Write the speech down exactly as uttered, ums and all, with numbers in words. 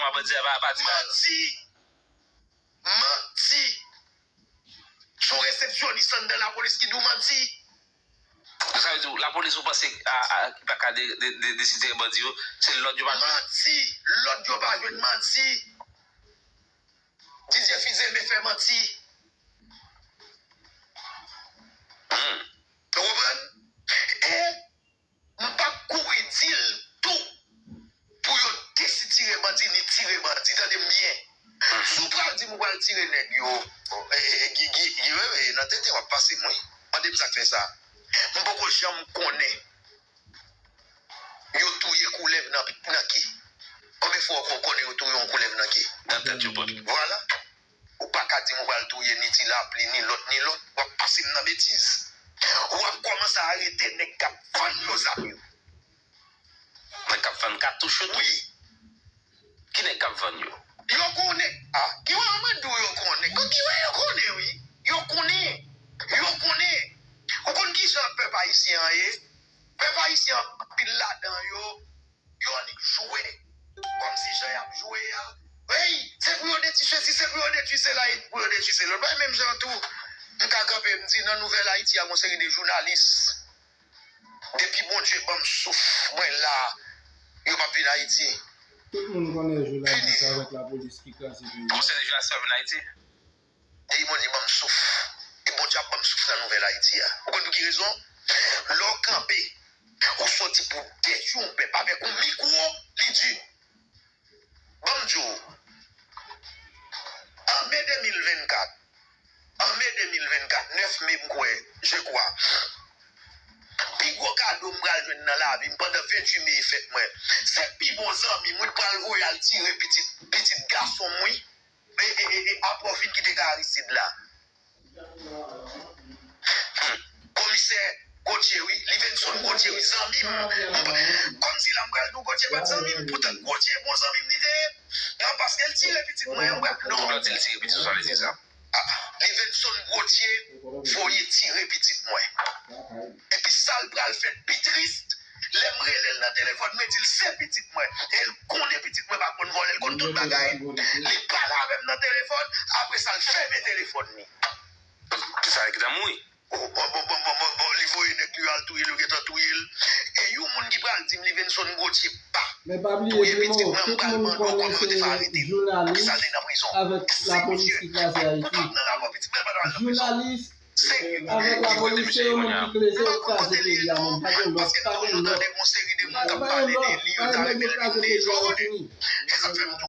pa bandi a pa, pa di bagay la. Manti. Manti. Se yon resepsyonis anndan lapolis ki di w manti. Donk, sa vle di, lapolis ou panse a, a, ki pa ka de, de, de, desitire bandi yo, se lòd yo pa jwenn? Manti. Lòd yo pa jwenn, manti. Didier Fils renmen fè manti. Hmm. Ou konprann? E m p ap kouri di l tou pou yo desitire bandi, ni tire bandi. Tande m byen. Si w pral di m ou pral tire nèg yo, e, e, e, Guy, Guy, Guy Wewe, nan tenten w ap pase m, wi. Mande m sa k fè sa. M poko janm konnen yo touye koulèv nan, nan ke. Konbyen fwa w konnen yo touye yon koulèv nan ke? Nan tèt yo pwòp. Vwala. Ou pa ka di m ou pral touye ni ti lapli, ni lòt, ni lòt. W ap pase m nan betiz. W ap kòmanse arete nèg k ap vann yo zam yo. Nèg k ap vann katouch yo tou? Wi. Ki nèg k ap vann yo? Yo konnen. Ah, ki wè mwen di w yo konnen. Kon ki wè yo konnen, wi. Yo konnen. Yo konnen. Ou konn ki jan pèp ayisyen an ye? Pèp ayisyen an, anpil ladan yo, yo annik jwe. Kòmsi jan y ap jwe a, ey, se pou yo detwi sesi, se pou yo detwi sela, e pou yo detwi se lòt. Bay menm jan tou, m ka kanpe, m di, nan Nouvèl Ayiti a, gon seri de jounalis, depi Bondye ban m souf, mwen la, yo p ap vin Ayiti. Tout moun konnen jounalis avèk lapolis ki kraze peyi a. Gon seri de jounalis pa vin Ayiti. Depi Bondye ban m souf, e Bondye ap ban m souf nan Nouvèl Ayiti a. Ou konn pou ki rezon? Lè w kanpe, ou soti pou detwi yon pèp avèk yon mikwo, li di. Ban m di w, an me de mil vennkat, an me de mil vennkat, nèf me m kwè, je crois, pi gwo kado m pral jwenn nan lavi m pandan venntuit me e fèt mwen, se pi bon zanmi m wi, m pral voye al tire pitit, pitit gason m wi. E, e, e, e, aprè w fin kite kay Aristide la. Hmm. Komisè Gauthier, wi. Livenson Gauthier, wi. Zanmi m. M pa, kòmsi la m pral di w Gauthier pa t zanmi m. Poutan Gauthier bon zanmi m li te ye. Non, paske l tire pitit mwen, m pral, non. Kòman w di l tire pitit ou, sa vle di sa? Ah, Livenson Gauthier voye tire pitit mwen. Epi sa l pral fè pi tris, lè m rele l nan telefòn, mwen di l se pitit mwen. E l konnen pitit mwen pa konn vòlè, l konn tout bagay. Li pale avè m nan telefòn, apre sa l fèmen telefòn li. Ki sa, li gentan mouri? Oh, bon, bon, bon, bon, bon, bon, li voye nèg li yo al touye l, yo gentan touye l. E yon moun ki pral di m Livenson Gauthier pa touye pitit mwen, m pral mande w kòman yo te fè arete l. Poukisa l te nan prizon? Si misye koupab nan lapò pitit mwen, l pa t al nan prizon. Serye. Ki kote misye ye kounye a? M pa konn kote li ye non, paske m toujou tande gon seri de moun k ap pale de li, yo ta renmen l vin deja, w konnen. E sa k fè m di